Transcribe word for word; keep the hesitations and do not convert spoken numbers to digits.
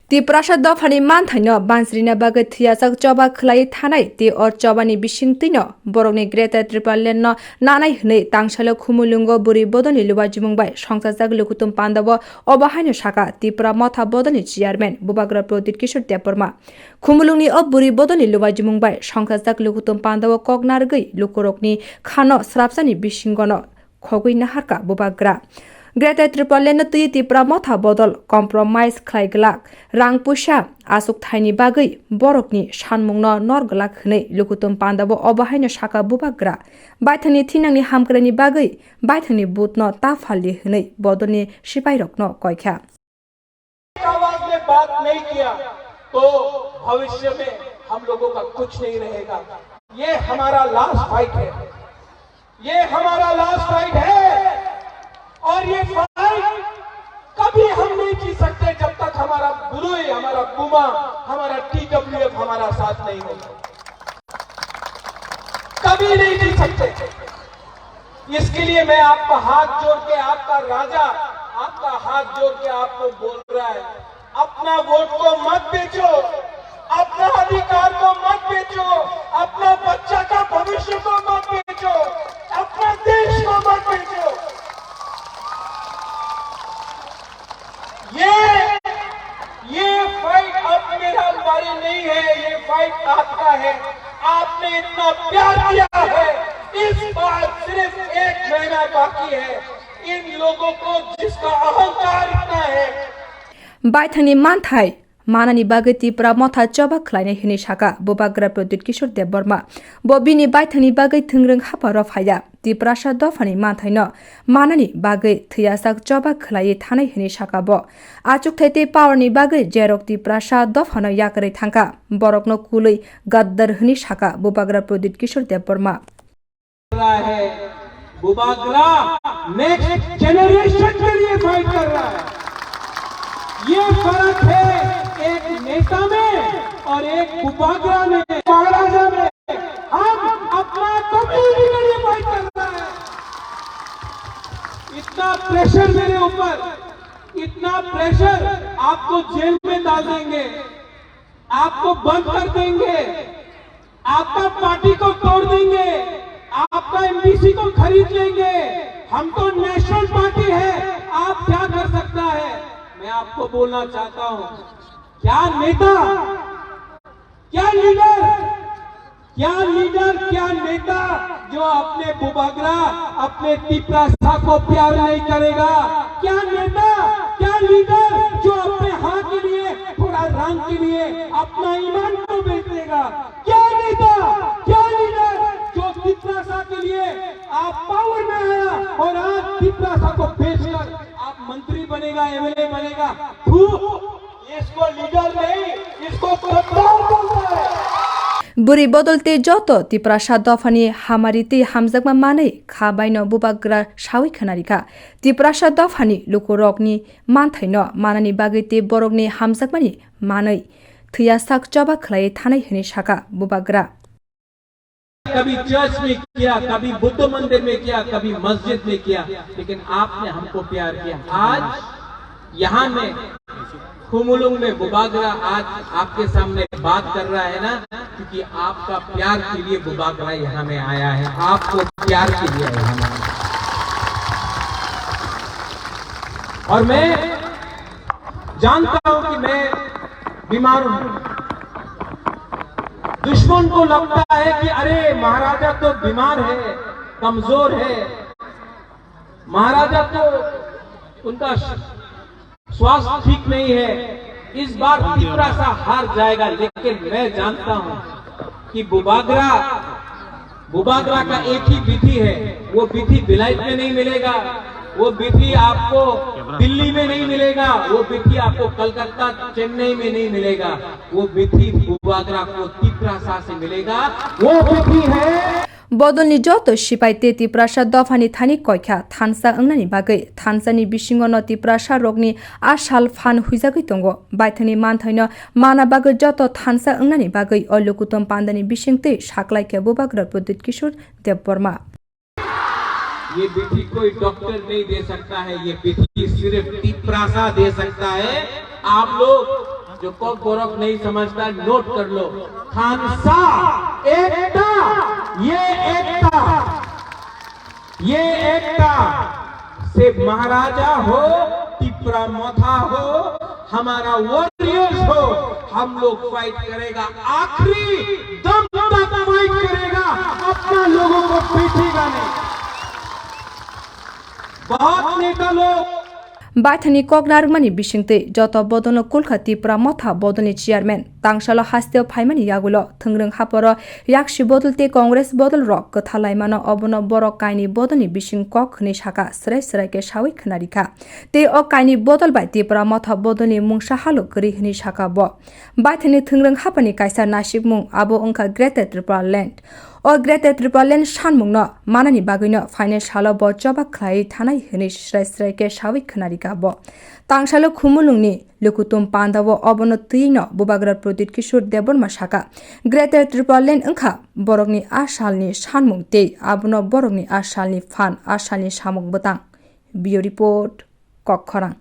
Tiprasa dophani manthaino bansrina bagwi thwiyasak choba khwlaiwi thanai tei o chobani bisingtwino borokni Greater Tipraland no nanai hwnwi tangsailo Khumulwngo bwrwi bodolni lubajimung bai songchajak lukutum pandao obo haino sakha Tipra Motha bodolni chairman Bubagra Pradip Kishore Debbarma. Khumulwngni o bwrwi bodolni lubajimung bai songchajak lukutum pandao kok narwgwi lukurokni khano srapsani bisingono khogwi naharkha Bubagra. Greater Tipraland no twi Tipra Motha bodol compromise khlai glak, rang puisa achuk thaini bagwi borokni sanmungno nor glak hwnwi lukutum pandao obo haino sakha Bubagra. Baithangni thinangni hamkraini bagwi baithangni butno ta phaldi hwnwi bodolni sipairokno koikha. आवाज में बात नहीं किया तो भविष्य में हम लोगों का कुछ नहीं रहेगा। ये हमारा लास्ट फाइट है, ये हमारा लास्ट फाइट है और ये फाइट कभी हम नहीं जीत सकते जब तक हमारा बुलुई, हमारा पुमा, हमारा टीडब्ल्यूएफ हमारा साथ नहीं होगा, कभी नहीं जीत सकते। इसके लिए मैं आपका हाथ जोड़ के, आपका राजा आपका हाथ जोड़ के आपको बोल रहा है, अपना वोट को मत बेचो, अपना अधिकार को मत बेचो, अपना बच्चा का भविष्य को मत बेचो, अपना देश को मत बेचो। ये ये फाइट अब मेरा बारी नहीं है, ये फाइट आपका है। आपने इतना प्यार किया है, इस बार सिर्फ एक महीना बाकी है। इन लोगों को जिसका अहंकार इतना है, Baithangni manthai manani bagwi Tipra Motha choba khlainai hwnwi sakha Bubagra Pradip Kishore Debbarma. Bo bini baithangni bagwi thwngrwng hapharo phaiya. Tiprasa dophani manthaino manani bagwi thwiyasak choba khlaiwi thanai hwnwi sakha bo. Achukthai tei powerni bagwi jerok Tiprasa dophano yakarwi thangkha, borokno kulwi gaddar hwnwi sakha Bubagra Pradip Kishore Debbarma. रहा है Bubagra next generation के लिए फाइट कर रहा है। ये फर्क है एक नेता में और एक बुबागरा में, महाराजा में। हम अपना कम्युनिटी के लिए फाइट कर रहा है। इतना प्रेशर मेरे ऊपर, इतना प्रेशर, आपको जेल में डाल देंगे, आपको बंद कर देंगे, आपका पार्टी को तोड़ देंगे, आपका एमबीसी को खरीद लेंगे। हम तो नेशनल पार्टी है, आप क्या कर सकता है? मैं आपको बोलना चाहता हूँ, क्या नेता, क्या लीडर, क्या लीडर, क्या नेता जो अपने बुबागरा, अपने तिपरासा को प्यार नहीं करेगा? क्या नेता, क्या लीडर जो अपने हाँ के लिए, थोड़ा रंग के लिए अपना ईमान को बेच देगा? क्या नेता, क्या लीडर जो तिपरासा के लिए आप पावर में आया और आज तिपरासा को बेचकर आप मंत्री बनेगा, एमएलए बनेगा? थू, इसको लीडर नहीं, इसको गद्दार बोलता है। Bwrwi bodol tei joto Tiprasa dophani hamari tei hamjakma manwi kha baino bubagra sawi khwnarikha. Tiprasa dophani lukurokni manthaino manani bagwi tei borokni hamjakmani manwi thwiyasak choba khlaiwi thanai hwnwi sakha bubagra. कभी चर्च में किया, कभी बुद्ध मंदिर में किया, कभी मस्जिद में किया, लेकिन आपने हमको प्यार किया। आज यहाँ में खुमुलुंग में बुबागरा आज आपके सामने बात कर रहा है ना, क्योंकि आपका प्यार के लिए बुबागरा यहाँ में आया है, आपको प्यार के लिए यहाँ में आया है। और मैं जानता हूं कि मैं बीमार हूं। दुश्मन को लगता है कि अरे महाराजा तो बीमार है, कमजोर है, महाराजा तो उनका स्वास्थ्य ठीक नहीं है, इस बार तिपरासा हार जाएगा। लेकिन मैं जानता हूं कि बुबागरा बुबागरा का एक ही विधि है, वो विधि बिलायत में नहीं मिलेगा, वो विधि आपको दिल्ली में नहीं मिलेगा, वो विधि आपको कलकत्ता, चेन्नई में नहीं मिलेगा, वो विधि बुबागरा को तिपरासा से मिलेगा। वो विधि है Bodolni joto sipai tei Tiprasa dophani thani koikha thansa wngnani bagwi. Thansani bisingo no Tiprasa rokni a sal phan huijagwi tongo. Baithangni manthaino mana bagwi joto thansa wngnani bagwi o lukutom pandani bisingtwi saklaikha bubagra Pradip Kishore Debbarma. ये विधि कोई डॉक्टर नहीं दे सकता है, ये विधि सिर्फ तिपरासा दे सकता है। आप लोग जो कॉकबोरक नहीं समझता, नोट कर लो। खानसा एकता, ये एकता, ये एकता से महाराजा हो, तिपरा मथा हो, हमारा वॉरियर्स हो, हम लोग फाइट करेगा, आखिरी दम तक फाइट करेगा, अपना लोगों को पीछेगा नहीं। बहुत नेता लोग Baithani kok narwkmani bisingtwi joto bodolno kulkha Tipra Motha bodolni chairman. Tangsalo hasteo phaimani yagulo thwngrwng haporo yaksi bodol tei Congress bodol rok kwthalaimano, obono borok kaini bodolni bising kok hwnwi saka, srai srai khe sawi khwnarikha. Tei o kaini bodol bai Tipra Motha bodolni mungsa halo kwrwi hwnwi saka bo. Baithani thwngrwng hapani kaisa nasikmung abo wngkha Greater Tripura Land. O Greater Tripura Land sanmungno manani bagwino phainai salo bo choba khlaiwi thanai hwnwi srai srai khe sawi khwnarikha bo. Tangsalo Khumulwngni Lukutum pandao obono twino Bubagra Pradip Kishore Debbarma saka, Greater Tripura Land wngkha borokni a salni sanmung tei abono borokni a salni phan, a salni samung bwtang. Bureau Report, Kokkhorang.